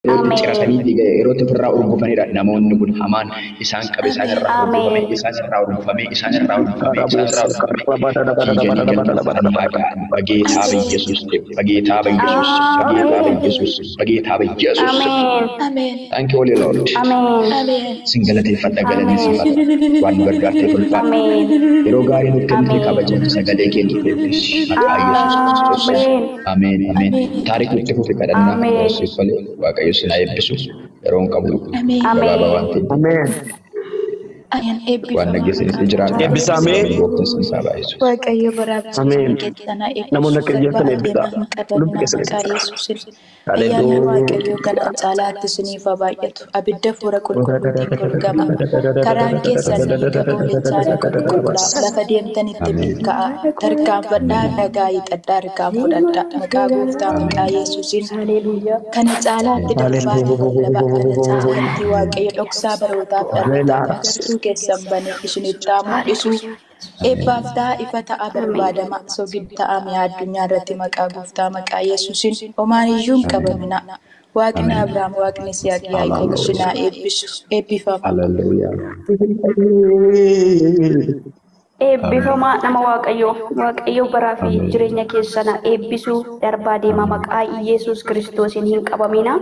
Yeroo itti ciratanii yeroo itti ofirraa urgufanidha. Namoonni kun hamaan isaan qabe isaan irraa urgufame isaan irraa urgufame isaan irraa urgufame isaan irraa urgufame fiiganii galma haa ga'an. በጌታ በኢየሱስ በጌታ በኢየሱስ በጌታ በኢየሱስ በጌታ በኢየሱስ። Thank you, Holy Lord. Sin galateeffadha, galanni siif haa ta'u. Waan nu gargaarteef ulfaadha. Yeroo gaarii nuuf kennite kabajamti sagalee kee nuuf eebbisi. Maqaa Yesuus Kiristoos. Ameen. Ameen. Taariku itti fufi kadhannaa siif tolee Waaqayyo sin haa eebbisu. Yeroon qabu gabaabaa waan ta'eef. Ameen. Waan dhaggeessaniif jiraadha. Eebbisamee. Gooftaan sin haa baay'isu. Waaqayyo baraaf Ameen. jireenya keessan haa eebbisu. Namoonni akka Darbaa ijjeessan eebbisaa. adeemaa hin Hundumti qabamina keessan maqaa eebbisaa. Yesuusin. Ayyaanni Waaqayyoo kanaan caalaatti isiniif haa baay'atu. Abidda fuula qulqulluutiin golgama. Karaan keessan dhiiga hoolichaan qulqullaa'a. Lafa deemtanitti milkaa'aa. Tarkaanfadhaa, dhagaa hiixadhaa, harkaan fudhadhaa. Maqaa Gooftaa maqaa Yesuusin. Kana caalaatti darbaa lallabaa. Kana caalaatti Waaqayyo dhoksaa barootaaf dhalootaaf agartuu keessan banee isinitti haa mul'isu. Eebbaaf ta'a, ifa ta'a, barbaadama. Soogidda ta'a mi'a addunyaa irratti maqaa Gooftaa maqaa Yesuusin. Homaan iyyuu hin qabamina. Waaqni Abrahaam, Waaqni Yisihaaq, Yaaqoob isin haa eebbisu. Eebbifama. Hallelujah. Eebbifamaa nama Waaqayyoo. Waaqayyo baraa fi jireenya keessan haa eebbisu. Darbaa deemaa maqaa Yesuus Kiristoosiin hin qabamina.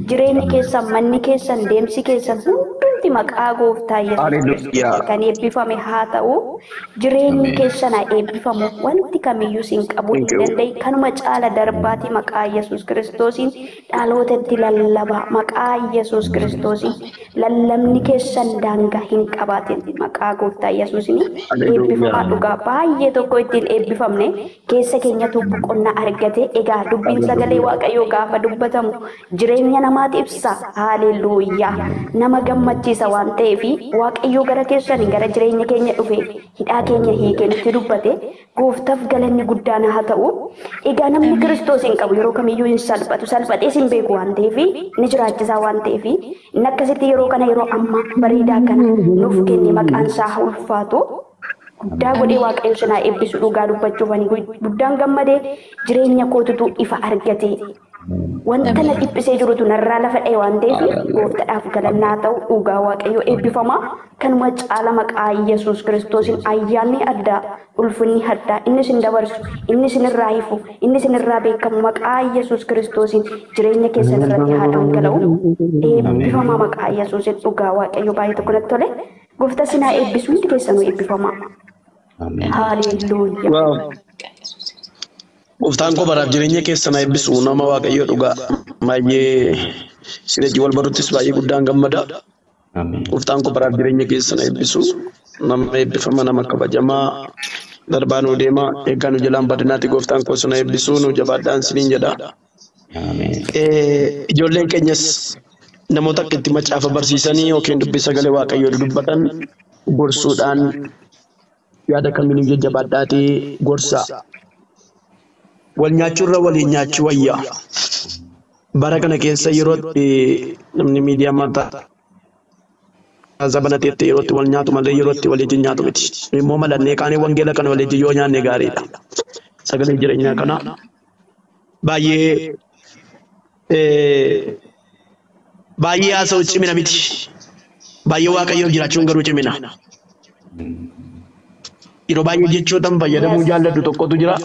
Jireenyi keessan, manni keessan, deemsi keessan hundumti maqaa Gooftaa Yesuus Hallelujah. Kiristoosiin kan eebbifame haa ta'u. Jireenyi keessan haa eebbifamu. Wanti kamiyyuu sin qabuu hin Thank you. danda'e. Kanuma caala darbaatii maqaa Yesuus Kiristoosiin dhalootatti lallabaa. Maqaa Yesuus Kiristoosiin lallabni keessan daangaa hin qabaatin. Maqaa Gooftaa Yesuusiin eebbifamaa Hallelujah. dhugaa baay'ee tokko ittiin eebbifamne keessa keenyatu boqonnaa argate. Egaa dubbiin sagalee Waaqayyoo gaafa dubbatamu jireenya namaati ibsa. Haaleluyyaa. Nama gammachiisa waan ta'eef Waaqayyoo gara keessan gara jireenya keenya dhufe hidhaa keenya hiikee nutti dubbate Gooftaaf galanni guddaan haa ta'u. Egaa namni Kiristoos hin qabu yeroo kamiyyuu hin salphatu. Salphatees hin beeku waan ta'eef ni jiraachisaa waan ta'eef inni akkasitti yeroo kana yeroo amma bareedaa kana nuuf kenne maqaan isaa haa ulfaatu. Guddaa godhee Waaqayyo sinaa eebbisu dhugaa dubbachuuf ani guddaan gammadee jireenya kootutu ifa argate. Wanta na dhiphisee jirutu narraa lafa dha'e waan ta'eef Gooftaadhaaf galannaa ta'u dhugaa Waaqayyo eebbifama. Kanuma caala maqaa Yesuus Kiristoosiin ayyaanni addaa, ulfinni addaa, inni isin dabarsu, inni isinirraa hifu, inni isinirraa beekamu maqaa Yesuus Kiristoosiin jireenya keessan irratti haa dhangala'u. Eebbifama maqaa Yesuusiin dhugaa Waaqayyo baay'ee tokko natti tole. Gooftaa sinaa eebbisu hundi keessanuu eebbifama. Ameen. Haaleluyyaa. Wow. Gooftaan koo baraaf jireenya keessan haa eebbisu. Nama Waaqayyoo dhugaa. Baay'ee isin wajjin wal baruttis baay'ee guddaan gammada. Ameen. Gooftaan koo baraaf jireenya keessan haa eebbisu. Nama eebbifama, nama kabajamaa. Darbaa nuu deema. Eeggaa nu jalaan badinaati gooftaan koo sun haa eebbisu. Nu jabaadhaan isiniin jedha. Ameen. Ijoolleen keenyas namoota akka itti macaafa barsiisanii yookiin dubbii sagalee Waaqayyoo dubbatan gorsuudhaan yaada kamiin jajjabaadhaatii gorsaa. Wal nyaachuurra waliin nyaachuu wayyaa. Bara kana keessa yeroo itti namni miidiyaa mataa zabanateetti yeroo itti wal nyaatu malee yeroo itti waliin nyaatu miti. Immoo malannee kaanee wangeela kana waliin yoo nyaanne gaariidha. Sagalee jireenyaa kana baay'ee baay'ee haasa'u cimina miti. Baay'ee Waaqayyoof jiraachuun garuu cimina. Yeroo baay'ee jechootan fayyadamuu jaalladhu tokkotu jira.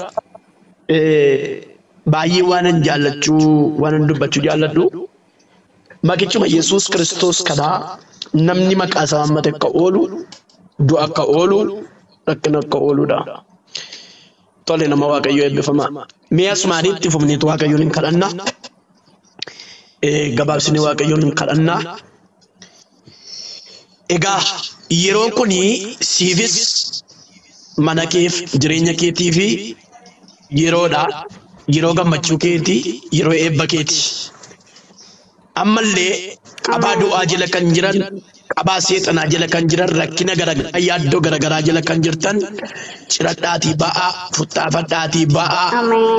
Baay'ee waanan jaallachuu waanan dubbachuu jaalladhu. Maqichuma Yesuus Kiristoos kanaa namni maqaa isaa waammate akka oolu, du'a akka oolu, rakkina akka ooludha. Tole nama Waaqayyoo eebbifama. Mee asumaanii itti fufneetu Waaqayyoon hin kadhanna. Gabaabsinee Waaqayyoon hin kadhanna. Egaa yeroon kuni siifis mana keef jireenya keetii fi yeroodha. Yeroo gammachuu keetii, yeroo eebba keeti. Ammallee qabaa du'aa jala kan jiran, qabaa seexanaa jala kan jiran, rakkina garaagaraa, yaaddoo garaagaraa jala kan jirtan, ciradhaatii ba'aa, futtaafadhaatii ba'aa,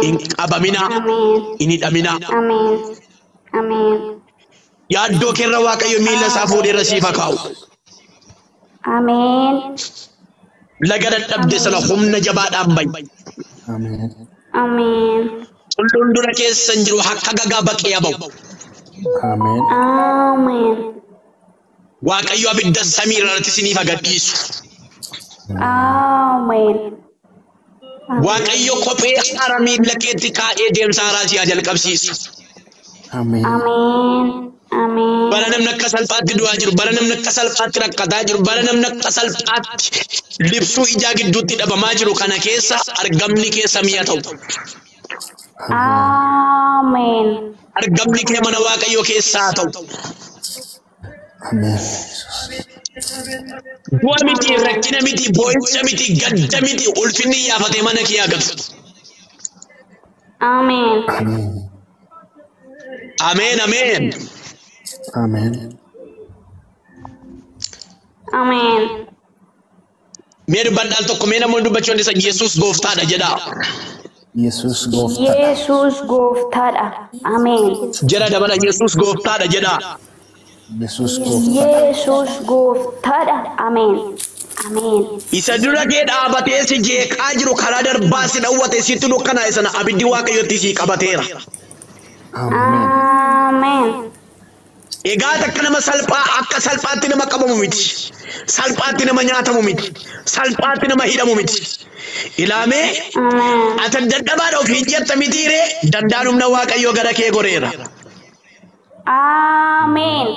hin qabaminaa, hin hidhaminaa. Ameen. Ameen. Yaaddoo keerra Waaqayyo miila isaa fuudheerra siif haa kaa'u. Ameen. Laga dadhabde sana humna jabaadhaan ba'i. Ameen. Tulluun dura keessan jiru akka gagaa baqee haa ba'u. Ameen. Ameen. Waaqayyo abidda samii irratti isiniif agadhiisu. Ameen. Waaqayyo kophee haaraa miilla keetti kaa'ee deemsa haaraa si haa jalqabsiisu. Ameen. Ameen. Ameen. Bara namni akka salphaatti du'aa jiru, bara namni akka salphaatti rakkataa jiru, bara namni akka salphaatti libsuu ijaa gidduutti dhabamaa jiru kana keessa argamni kee samii haa ta'u. Ameen. Argamni kee mana Waaqayyoo keessaa haa ta'u. Ameen. Du'a miti, rakkina miti, boo'icha miti, gadda miti, ulfinni yaafatee mana kee haa gatu. Ameen. Ameen. Ameen, ameen. Ameen. Ameen. Mee dubbadhaa al tokko, mee namoonni dubbachuu dandeessan Yesuus gooftaadha jedhaa. Yesuus gooftaadha. Yesuus gooftaadha. Ameen. Jara dabala Yesuus gooftaadha jedhaa. Yesuus gooftaadha. Yesuus gooftaadha. Ameen. Ameen. Isa dura kee dhaabatee si jeeqaa jiru karaa darbaa si dhawwate sitti dukkanaa'e sana abiddi Waaqayyotti sii qabateera. Ameen. Ameen. Egaa akka nama salphaa akka salphaatti nama qabamu miti. Salphaatti nama nyaatamu miti. Salphaatti nama hidhamu miti. Ilaamee Ameen. ati dadhabaadha ofiin jetta mitiiree danda'an humna Waaqayyoo gara kee goreera. Ameen.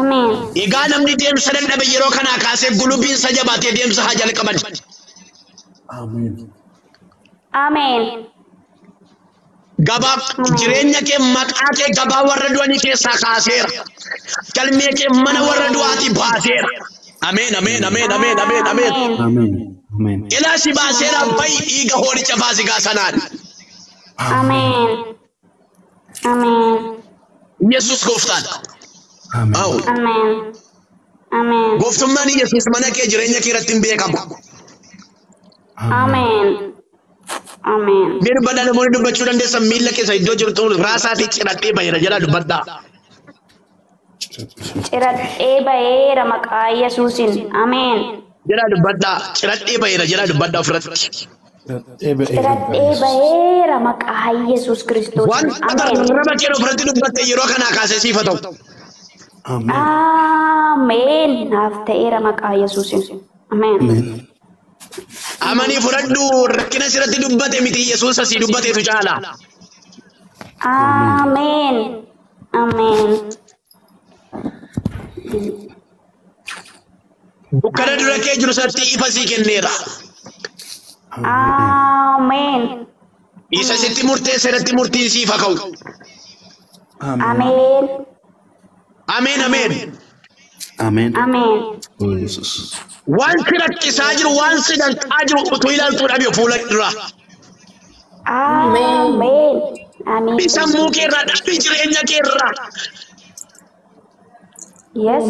Ameen. Egaa namni deemsa dadhabe yeroo kanaa kaasee gulubiinsa jabaatee deemsa haa jalqaban. Ameen. Ameen. Gabaa jireenya kee maqaa kee gabaa warra du'anii keessaa kaaseera. Galmee kee mana warra du'aatii baaseera. Ameen, ameen, ameen, ameen, ameen, ameen. Ameen. Ameen. Ilaa si baaseera bayi dhiiga hoolicha faasikaa sanaan. Ameen. Ameen. Yesuus gooftaadha. Ameen. Aw. Ameen. Ameen. Gooftummaan Yesuus mana kee jireenya kee irratti hin beekamu. Ameen. Ameen. Mee dubbadhaa namoonni dubbachuu dandeessan miilla keessa iddoo jirtu raasaatii ciradhee baheera jedhaa dubbadhaa. Ciradhee baheera maqaa Yesuusin. Ameen. Jedhaa dubbadhaa ciradhee baheera jedhaa dubbadhaa ofirratti. Ciradhee baheera maqaa Yesuus Kiristoosin. Wanta Ameen. rarraba kee ofirratti dubbatte yeroo kanaa kaasee siif haa ta'u. Ameen. Ameen. Naaf ta'eera maqaa Yesuusin. Ameen. Ameen. Amanii fudhadhu rakkina sirratti dubbate miti Yesuus asii dubbateetu caala. Ameen. Ameen. Dukkana dura kee jiru sanatti ifa sii kenneera. Ameen. Isa sitti murteesse irratti murtiin siif haa ka'u. Ameen. Ameen, ameen. Ameen. Ameen. Yesuus. Waan si rakkisaa jiru waan si danqaa jiru utuu ilaaltuu dhabe fuula dura. Ameen. Ameen. Sammuu kee irraa dhabi jireenya kee irraa. Yes.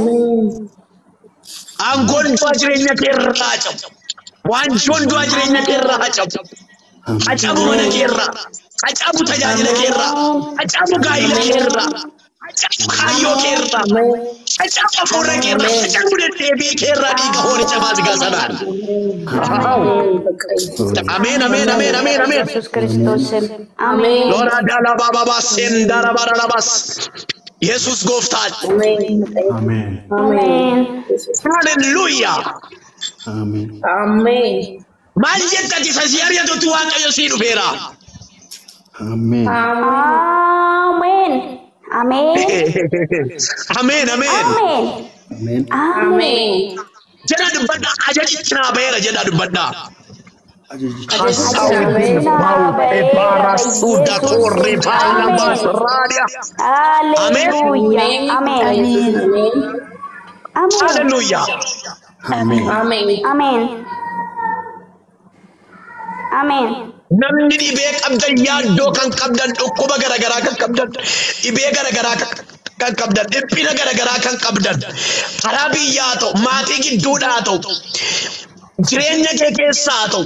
Aangoon du'a jireenya kee irraa haa cabu. Waanjoon du'a jireenya kee irraa haa cabu. Haa cabu mana kee irraa. Haa cabu tajaajila kee irraa. Haa cabu gaa'ila kee irraa. Haa cabu kaayyoo kee irraa. Haa cabu hafuura kee irraa. Haa cabu deddeebii kee irraa dhiiga hoolicha faasikaa sanaan. Ameen, ameen, ameen, ameen, ameen. Yesuus Kiristoosin. Ameen. Lora dala baba bas sendara bara bas. Yesuus gooftaadha. Ameen. Ameen. Hallelujah. Ameen. Ameen. Maal jetta ati isa si ari'atutti Waaqayyo sii dhufeera. Ameen. Ameen. Ameen. Ameen, ameen. Ameen. Ameen. Ameen. Jedha dubbadhaa ajajichi naa baheera jedha dubbadhaa. Ajajichi. Hallelujah. Ameen. Ameen. Hallelujah. Ameen. Ameen. Ameen. Ameen. Namni dhibee qabdan yaaddoo kan qabdan dhukkuba garaagaraa kan qabdan dhibee garaagaraa kan qabdan dhiphina garaagaraa kan qabdan karaa biyyaa ta'u maatii gidduudhaa ta'u jireenya kee keessaa ta'u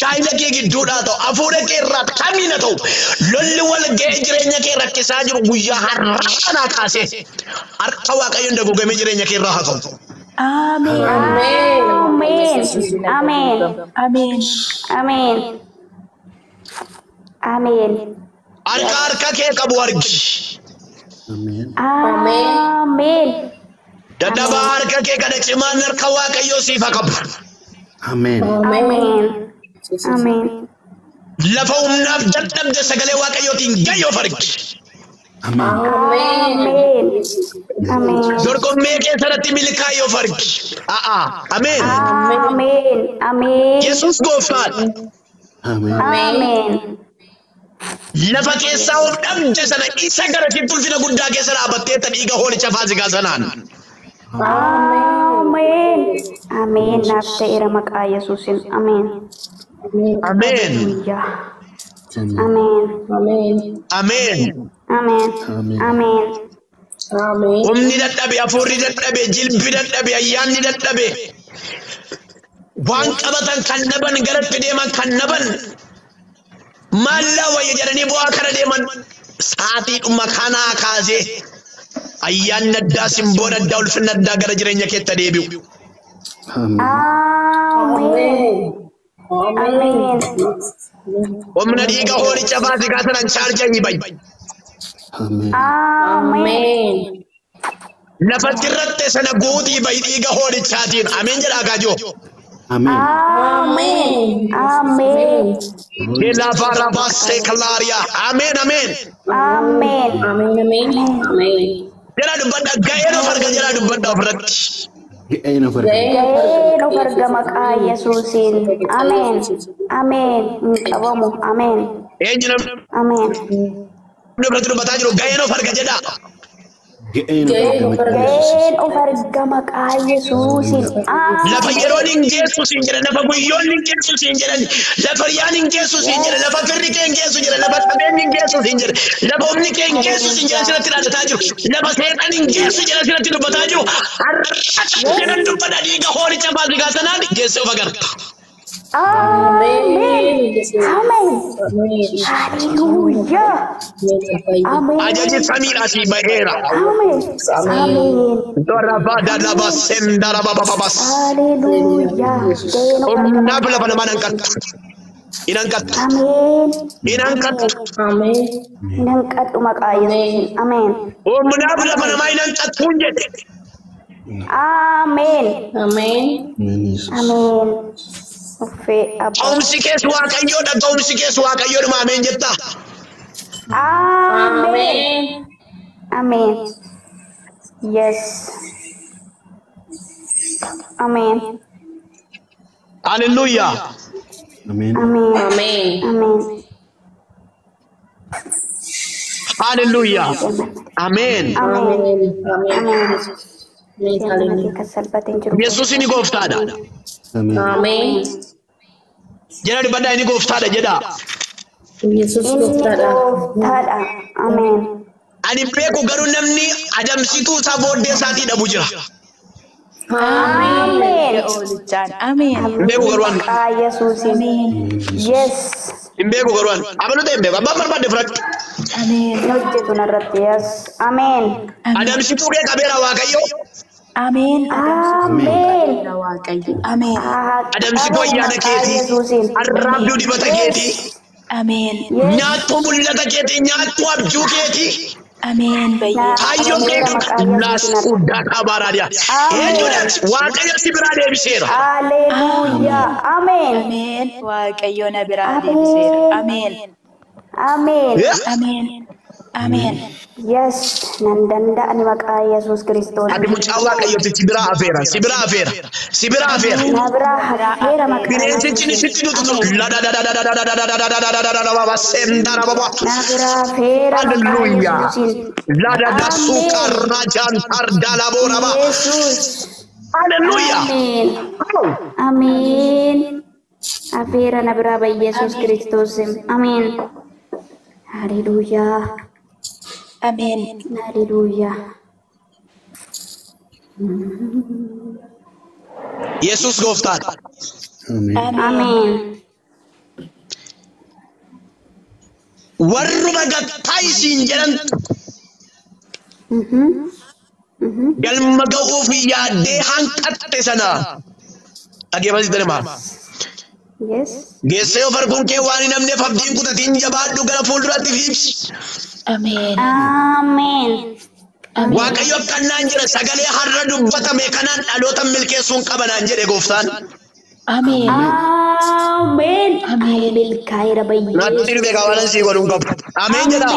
gaa'ila kee gidduudhaa ta'u hafuura kee irraa kamiin haa ta'u lolli wal ga'ee jireenya kee rakkisaa jiru guyyaa har'aa kaasee harka Waaqayyoon daguugamee jireenya kee irraa haa ka'u. Ameen. Ameen. Ameen. Ameen. Ameen. Ameen. Harka harka kee qabu argi. Ameen. Ameen. Dadhabaa harka kee kana cimaan harka Waaqayyoo siif haa qabu. Ameen. Ameen. Ameen. Lafa humnaaf dadhabde sagalee Waaqayyootiin gahi of argi. Ameen. Ameen. Ameen. Dorgommii kee sanatti milkaa'ii of argi. A'aa. Ameen. Ameen. Ameen. Yesuus gooftaadha. Ameen. Ameen. Lafa keessaa of dhabde sana isa gara sitti ulfina guddaa keessa dhaabattee ta dhiiga hoolicha Faasikaa sanaan. Ameen. Ameen. Naaf ta'eera maqaa Yesuusin. Ameen. Ameen. Haleluuyaa. Ameen. Ameen. Ameen. Ameen. Ameen. Humni dadhabe, hafuurri dadhabe, jilbi dadhabe, ayyaanni dadhabe. Waan qabatan kan dhaban garatti deeman kan dhaban. Maallaa wayya jedhanii bu'aa kana deeman sa'aatii dhuma kanaa kaasee ayyaanni addaa simboon addaa ulfinni addaa gara jireenya keetti deebi'u. Ameen. Ameen. Ameen. Humna dhiiga hoolicha Faasikaa sanaan chaarjanii bayi. Ameen. Ameen. Lafatti irratti sana guutii bayi dhiiga hoolichaatiin. Ameen jedhaa gaajoo. Ameen. Ameen. Ameen. Lafa rabaasee kalaariyaa. Ameen ameen. Ameen. Jedhaa dubbadha ga'een of arga jedhaa dubbadha ofirratti. Ga'een of arga. Ga'een of arga maqaa Yesuusiin. Ameen. Ameen. Hin qabamu. Ameen. Eenyu namni Ameen. ofirratti dubbataa jiru ga'een of arga jedhaa. Ga'een of arga maqaa Yesuusiin. Ga'een of arga maqaa Yesuusiin. Lafa Ameen. yeroon hin geessu siin jedhan, lafa guyyoonni hin geessu siin jedhan, lafa riyaan hin geessu siin jedhan, lafa firri kee hin geessu jedhan, lafa qabeenyi hin geessu siin jedhan, lafa humni kee hin geessu siin jedhan sirratti dhaadataa jiru, lafa seexan hin geessu jedhan sirratti dubbataa jiru. Har'a jedhan dubbadha dhiiga hoolicha Faasikaa sanaan geessee of agarta. Ameen. Ameen. Haleluuyaa. Ameen. Ajaji samiidhaa sii baheera. Ameen. Ameen. Darabaa sendarabababas. Haleluuyaa. Ga'een of arga Humnaaf maqaa lafa namaa nan qattu. Inan qattu. Ameen. Inan qattu. Nan qadhu maqaa Yesuusiin. Ameen. Humnaaf lafa namaa inan qattuun jedhe. Ameen. Ameen Yesuus. Ameen. Uffee abbaa. Ga'umsi kees Waaqayyoodha. Ga'umsi kees Waaqayyoodhuma ameen jettaa. Ameen. Ameen. Yes. Ameen. Haleluuyaa. Ameen. Ameen. Ameen. Haleluuyaa. Ameen. Ameen. Ameen. Seerri kee kan salphate hin jiru. Yesuus inni gooftaadha. Ameen. Jedha dubbadhaa inni gooftaadha jedhaa. Inni gooftaadha. Ameen. Ani beeku garuu namni adamsituu isaa booddee isaatii dhabu jira. Ameen. Hoolichaan. Ameen. Hin beeku garuu ani. Maqaa Yesuusiin. Yes. Hin beeku garuu ani. Abaluu ta'e hin beeku. Abbaan barbaadde fudhadhu. Ameen. Ni hojjetu narratti. Yes. Ameen. Adamsituu kee qabeera Waaqayyo. Ameen. Ameen. Waaqayyo. Ameen. Adamsituu ayyaana Maqaa keetii. Yesuusiin. Arraabduu dibata keetii. Ameen. Yes. Nyaattuu mul'ata keetii. Nyaattuu abjuu keetii. Ameen. Bayyee. Kaayyoo Qabameera keetii. maqaa Yesuusiin. Laas kabaaraadha. Eenyudha? Waaqayyo si biraa deebiseera. Haleluuyaa. Ameen. Ameen. Waaqayyo na biraa deebiseera. Ameen. Ameen. Ameen. Ameen. Yes. Nan danda'ani maqaa Yesuus Kiristoos. Ati mucaa Waaqayyooti si biraa afeera. Si biraa afeera. Si biraa afeera. Na biraa hafeera maqaa Bineensichi ni Yesuusiin. sitti dutu. Na biraa hafeera maqaa Hallelujah. Yesuusiin. Ladada sukarrajan tardalaboraba. Yesuus. Hallelujah. Ameen. Ameen. Afeera na biraa ba Yesuus Kiristoos. Ameen. Haleluuyaa. Ameen. Haleluuyaa. Yesuus gooftaadha. Ameen. Ameen. Warruma gattaa isiin jedhan galma ga'uuf yaaddee hanqatte sana dhaggeeffachuu danda'a. Yes. Geessee of arguun kee waan hin hafneef abdiin kutatiin jabaadhu gara fuulduraatti fiigi. Ameen. Ameen. Waaqayyo akkanaan jira sagalee har'a dubbatame kanaan dhaloota milkeessuun qabanaan jedhe gooftaan. Ameen. Ameen. Ameen. Milkaa'eera Natti bayyee. dhufe waan sii godhuun qabu. Ameen jedha.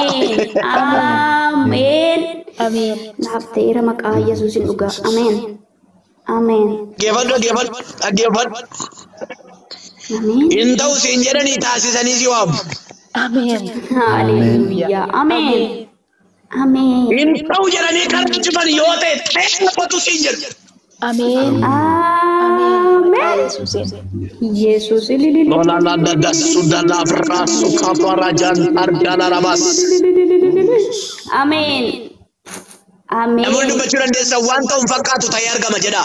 Ameen. Ameen. Naaf ta'eera maqaa Yesuusin dhugaa. Ameen. Ameen. Dhaggeeffadhu dhaggeeffadhu dhaggeeffadhu. Ameen. Hin ta'u siin jedhanii taasisanii si waamu. Ameen. Haleluuyaa. Ameen. Ameen. Hin ta'u jedhanii kan cufan yoo ta'e ta'ee qotu siin jedhu. Ameen. Ameen. Yesuusin. Yesuus. Lola la da da su da la fra su ka para jan ar da la rabas. Ameen. Namoonni Ameen. dubbachuu dandeessan waan ta'u hin fakkaatu ta'ee argama jedha.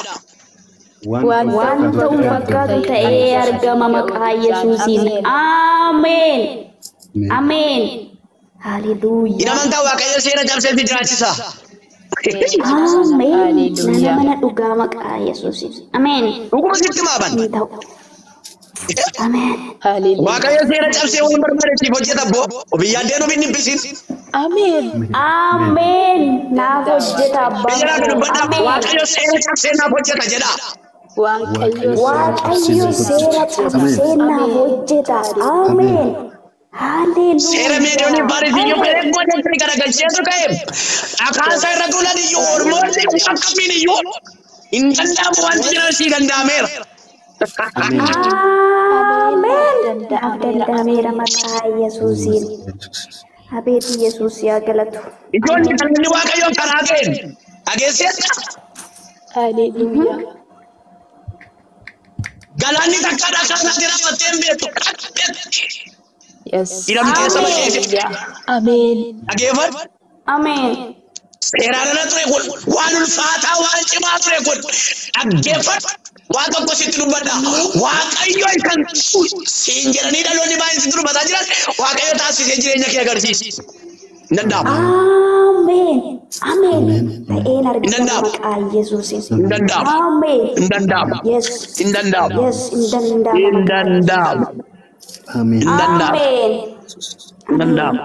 Waan Waan ta'u fakkaatu ta'ee argama maqaa Yesuusiin. Ameen. Ameen. Hin Haleluuyaa. amantaa Waaqayyo seera cabsee si jiraachisa. Ameen. Nana Haleluuyaa. mana dhugaa maqaa Yesuusiin. Ameen. Dhuguma sitti maaban. Hin ta'u. Ameen. Haleluuyaa. Waaqayyo seera cabsee waan barbaade siif hojjeta boo. Ofii yaaddeen ofiin dhiphisiin. Ameen. Ameen. Naaf hojjeta abbaan Biyya lafa koo. dubbadhaa. Ameen. Waaqayyo seera cabsee naaf hojjeta jedha. Waaqayyo Waaqayyo seera cabsee naaf hojjeta. Ameen. Seera meediyoonii Haleluuyaa. Faarisiyyuu ka'ee godhatti garagalcheetu ka'e. Akaasaa irra tuulan iyyuu ormoonni waan kamiin iyyuu hin danda'amu wanti jiran sii danda'ameera. Ameen. Naaf danda'ameera maqaa Yesuusiin. Abeet Yesuus yaa galatu. Ijoollee kan inni Waaqayyoon karaa ga'een dhageesseetta. Haleluuyaa. Galaanni takka dhagaa isaatti raawwattee hin beektu. Yes. Hidhamtee saba keessa. Ameen. Dhageeffadhu. Ameen. Seeraan ala ture kun waan ulfaataa waan cimaa ture kun dhaggeeffadhu. Waan tokko sitti dubbadha. Waaqayyo kan siin jedhanii dhaloonni baay'een sitti dubbataa jiran Waaqayyo taasisee jireenya kee agarsiisa. Hin danda'amu. Ameen. Ameen. Ta'een Hin argama danda'amu. maqaa Yesuusiin. Hin danda'amu. Ameen. Hin danda'amu. Yes. Hin danda'amu. Yes. Hin danda'ama Hin maqaa Yesuusiin. danda'amu. Ameen. Hin danda'amu. Ameen. Hin danda'amu.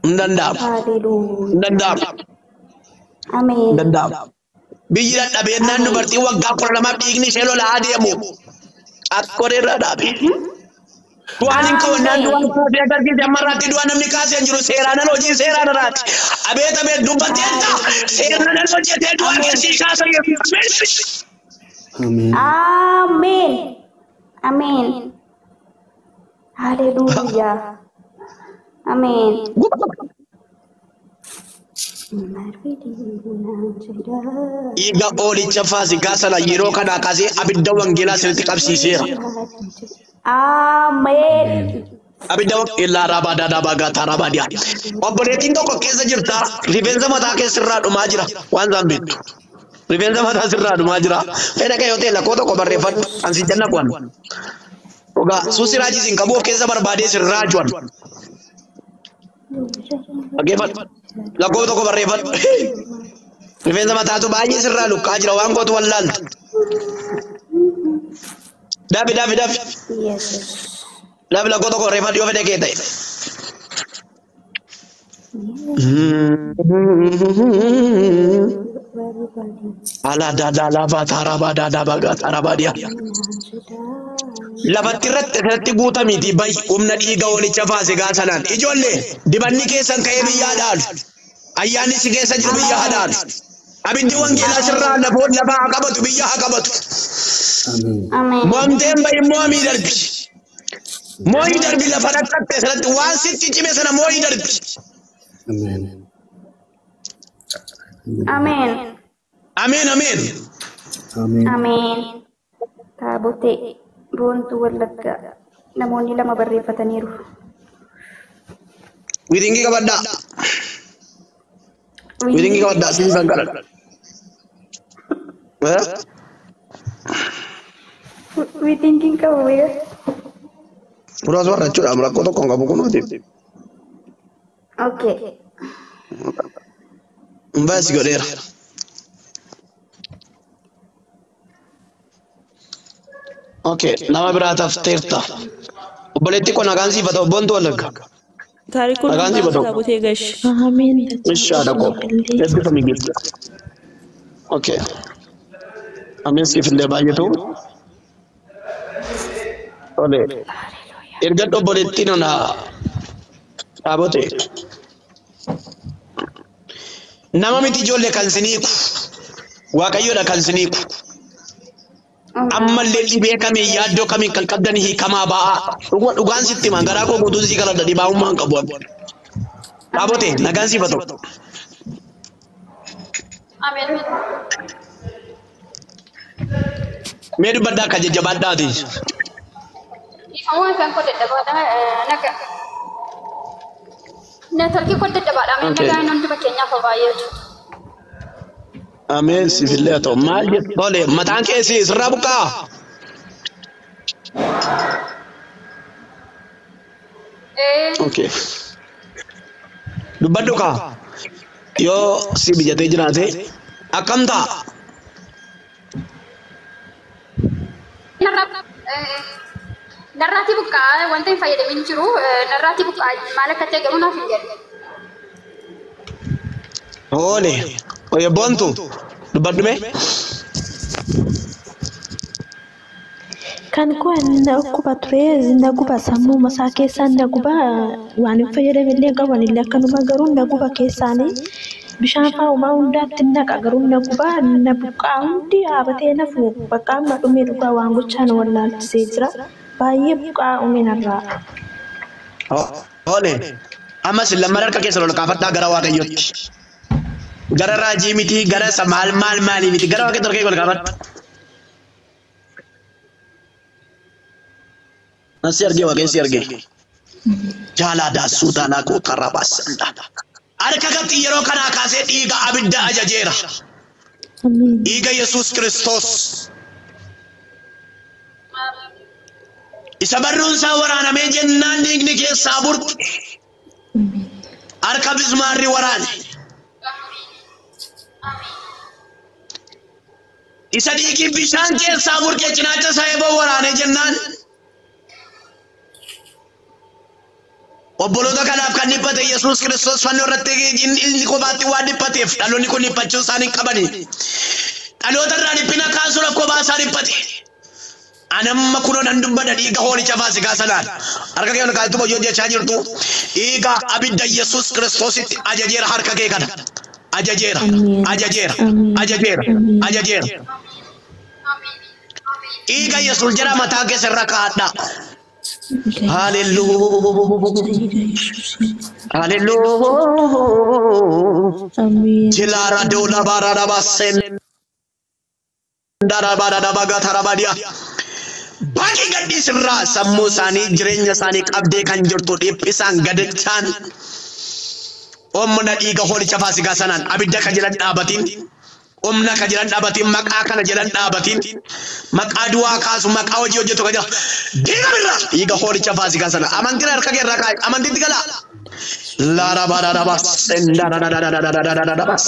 Hin danda'amu. Haleluuyaa. Hin danda'amu. Hin Ameen. danda'amu. Biyyi dadhabeennaan dubartiin waggaa 12 dhiigni ishee lolaa deemu. Akkoree irraa dhaabe. Du'aan hin ka'onnaan du'aan kaasee agarsiise ammarraatti du'a namni kaasee hin jiru seeraan ala hojii seeraan alaati. Abeet abeet dubbatteetta seeraan ala hojjetee du'a keessii kaasa Yesuus. Ameen. Ameen. Ameen. Haleluuyaa. Ameen. Dhiiga oolicha faasikaa sana yeroo kanaa kaasee abidda wangeelaa sirriitti qabsiiseera. Ameen. Abidda wangeelaa raabaa daadhaa gaataa raabaa dhiyaa. Obboleettiin tokko keessa jirta rifeensa mataa keessa irraa dhumaa jira waan isaan beektu. Rifeensa mataa sirraa dhumaa jira. Fedha kee yoo ta'e lakkoo tokko barreeffadhu. Ansi janna kuwan. Dhugaa suusi raajii siin qabu of keessa barbaadee sirraa juwan. Dhaggeeffadhu. Lakkoo tokko barreeffadhu. Rifeensa mataatu baay'ee sirraa luqqaa jira waan gootu wallaaltu. Dafi dafi dafi. Yesuus. Dafi lakkoo tokko barreeffadhu yoo fedha kee ta'e. Ala daadaa lafaa taarabaa daadaa bagaa taarabaa dhiyaa. Lafatti irratti irratti guutamiiti bayi humna dhiiga walicha faasikaa sanaan. Ijoollee dibanni keessan ka'ee biyyaa dhaalu. Ayyaanni si keessa jiru biyya haa dhaalu. Abiddi wangeelaa sirraa lafoon lafa haa qabatu biyya haa qabatu. Ameen. Ameen. Moomteen bayi moomii darbi. Mooyii darbi lafa rakkatte sanatti waan sitti cime sana mooyii darbi. Ameen. Ameen. Ameen ameen. Ameen. Ameen. Taabotee boontuu wallaggaa namoonni lama barreeffataniiru. Wiringii qabadhaa. Wiringii qabadhaa siin san kadhadha. Wiitingiin qabu wayya. Muraasa warra jechuudha rakkoo tokko hin qabu kunuuti. Okay. Invaasi godheera. Okay, nama biraa tafteerta. Obboleetti koo nagaan siif haa ta'u, Boontuu Wallagga. Taarikuun Nagaan siif haa ta'u. butee gash. Ameen. Ishaadha koo. Eebbifami geessa. Okay. Ameen siif illee baay'atu. Tole. Erga obboleettiin ona dhaabote. Nama miti ijoollee kan siniiku. Waaqayyoodha kan siniiku. Ammallee dhibee kamiin yaaddoo kamiin kan qabdan hiikamaa ba'aa. Dhuguma dhugaan sitti himan garaa koo guutuun sii galadha dhibaa'ummaa hin qabu. Dhaabote nagaan siif haa ta'u. Ameen. Mee dubbaddaa akka jajjabaadhaati. Dhiifama kan koo dadhabaadha. Naga. Neetworkii koo dadhabaadha. Ameen Okay. nagaan hundi fakkeenyaaf haa baay'atu. Ameen siif illee haa ta'u. Maal jettu? Tole mataan keessi sirraa buqqaa. Okay. Dubbadhu kaa. Yoo si bijatee jiraate akkam ta'a? Narraati buqqaa wanta hin fayyadamin jiru. Narraati buqqaa maal akka ta'e garuu naaf hin galu. Oole. Oye Boontu dubbadhu mee. Kan koo na dhukkuba ture na guba sammuu masaa keessaan na guba waan hin fayyadamillee qaban illee akkanuma garuu na guba keessaanii bishaan fa'aa uumaa hundaatti naqa garuu na guba na buqqaa hundi dhaabatee nafu bakka amma dhumee dhugaa waan gochaa na wallaalchisee jira baay'ee buqqaa uume narraa. Oole. Ammas lamman harka keessa ol kaafadhaa gara Waaqayyootti. Gara raajii miti gara isa maal maal maalii miti gara Waaqayyootti harka kee ol kaafadhu. Nasi argee Waaqayyo si argee. Jaalaa daasuu taanaa koo karaa baasanidha. Harka katti yeroo kanaa kaasee dhiiga abidda ajajeera. Ameen. Dhiiga Yesuus Kiristoos. Isa barruun isaa waraanamee jennaan dhiigni keessaa burqe. Harka bismaarri waraane. Isa dhiigi bishaan keessaa burqe cinaacha isaa eeboo waraane jennaan. Obboloota kanaaf kan dhiphate Yesuus Kiristoos fannoo irratti inni kophaatti waan dhiphateef dhaloonni kun dhiphachuu isaanii hin qabani. Dhaloota irraa dhiphina kaasuudhaaf kophaa isaa dhiphate. Anamma kunoo nan dubbadha dhiiga hoolicha Faasikaa sanaan. Harka kee ol kaa'attu hojii hojjechaa jirtu. Dhiiga abidda Yesuus Kiristoositti ajajeera harka kee kana. Ajajeera, Ameen. ajajeera, Ameen. ajajeera, Ameen. ajajeera. Dhiiga Yesuus jedha mataa keessa irra kaa'adhaa. Haaleluu. Haaleluu. Ameen. Jilaara dola baara basen. Dara baara baga tarabadia. Baay'ee gadhiisirraa sammuu isaanii jireenya isaanii qabdee kan jirtu dhiphisaan gadachaan humna dhiiga hoolicha Faasikaa sanaan abidda ka jedhan dhaabatiin humna ka jedhan dhaabatiin maqaa kana jedhan dhaabatiin maqaa du'aa kaasu maqaa hojii hojjetu ka jedhan diiga birraa dhiiga hoolicha Faasikaa sana amantiin harka kee irraa kaa'i amantiitti galaa. Laara baara rabas sendarararararararabas.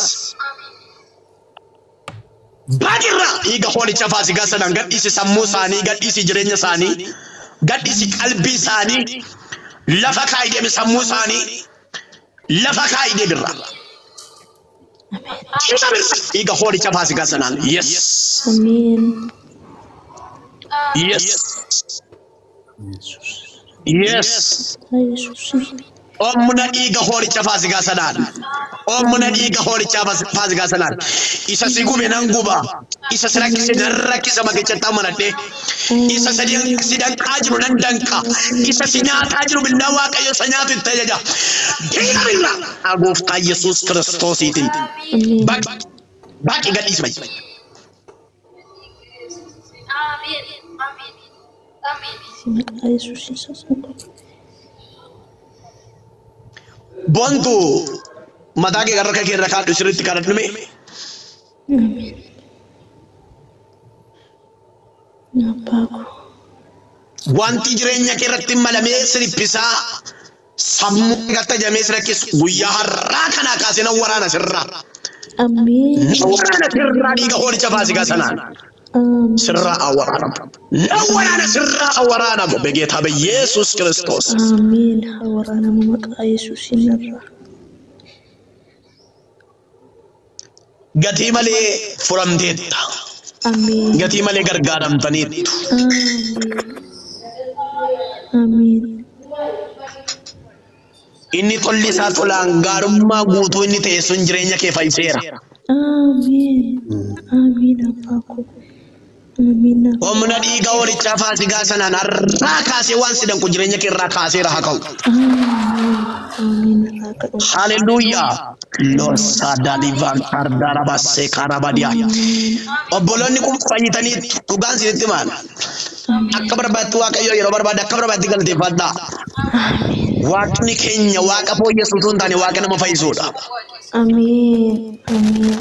Baay'irraa dhiiga hoolicha Faasikaa sanaan gadhiisi sammuu isaanii gadhiisi jireenya isaanii gadhiisi qalbii isaanii lafa kaa'i deemi sammuu isaanii lafa kaa'i deemirra. Dhiiga hoolicha Faasikaa sanaan yes Ameen. yes yes. Yesuus. Humna dhiiga hoolicha Faasikaa sanaan humna dhiiga hoolicha Faasikaa sanaan isa si gube nan guba isa si rakkise nan rakkisa maqichatti amanadhe isa si danqaa jiru nan danqa isa si nyaataa jiru billaa Waaqayyo isa nyaatu itti ajaja dhiiga billaa gooftaa Yesuus Kiristoosiitiin Ameen. baqi baqi gadhiisi bayi. Ameen. Ameen. Ameen. Maqaa Yesuus. Boontu mataa kee harka kee irra kaadhu sirriitti kadhadhu mee. Ameen. Abbaa koo. Wanti jireenya kee irratti malamee si dhiphisaa sammuu kee jamee si rakkisu guyyaa har'aa kanaa kaasee nan waraana sirraa. Ameen. Nan waraana sirraa dhiiga hoolicha Faasikaa sanaan. Ameen. Sirraa haa waraanamu. Na waraana sirraa haa waraanamu. በጌታ በኢየሱስ ክርስቶስ Ameen. Haa waraanamu maqaa Yesuusiin irraa. Gatii malee furamteetta. Ameen. Gatii malee gargaaramtaniittu. Ameen. Ameen. Inni tolli isaa tolaan gaarummaa guutuu inni ta'e sun jireenya kee fayyiseera. Ameen. Ameen abbaa koo. Ameen. Humna dhiiga hoolichaa faasigaa sanaan har'aa kaasee waan si danqu jireenya kee irraa kaaseera haa ka'u. Ameen. Ameen irraa ka'u. Haleluuyaa. Loosaadaaliivaan ardaarabassee kaarabadiyaa. Obboloonni kun fayyitanii dhugaan isinitti maal? Akka barbaaddu Waaqayyo yeroo barbaadde akka barbaadde galateeffadhaa. Waaqni keenya Waaqa fooyyessu utuu hin taane Waaqa nama fayyisuudha. Ameen. Ameen.